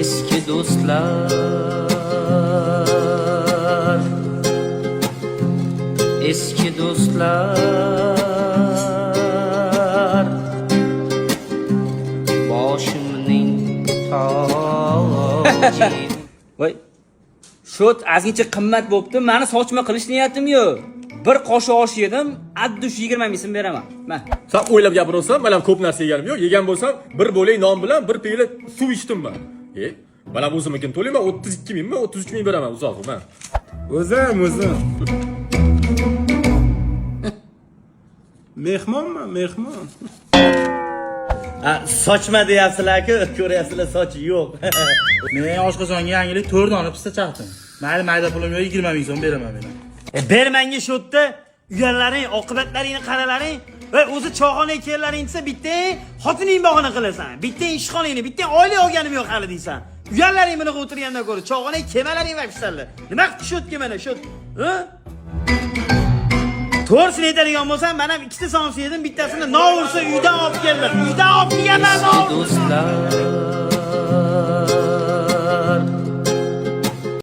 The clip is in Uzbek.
Eski do'stlar, eski do'stlar, boshimning toji. Voy. Shot ozgincha qimmat bo'pti. Mani sochma qilish niyatim yo'q. Bir qoshiq osh yedim, addush 20 ming so'm beraman. Ma. San o'ylab gapiryapsan, men ham ko'p narsa yeganim yo'q. Yegan bo'lsam, bir bo'lak non bilan bir piyola suv ichdim men. E, men ham o'zimnikini to'layman, 32 mingmi, 33 ming beraman uzog'i men. O'zim, o'zim. Mehmonman, mehmon. Ha, sochma deyapsizlar-ku, ko'ryapsizlar, sochi yo'q. Men oshqozonga yangilik 4 dona pista chaqdim. Mayli, mayda pulim yo'q, 20 ming so'm beraman men. E, bermanga shu yerda uyalaring, oqibatlaringni qaralaring va o'zi choyxonaga kellaring desa, bitta xotining bahona qilasan, bitta ishxonangni, bitta oylik olganim yo'q hali deysan. Uyalaring bunaqa o'tirgandan ko'ra choyxonaga kelmalaring vapshalar. Nima qilib shu yerga mana shu? Ha? To'g'risini aytadigan bo'lsam, men ham ikkita somsa yedim, bittasini novursa uydan olib keldim. Uydan olib kelganman. Eski do'stlar.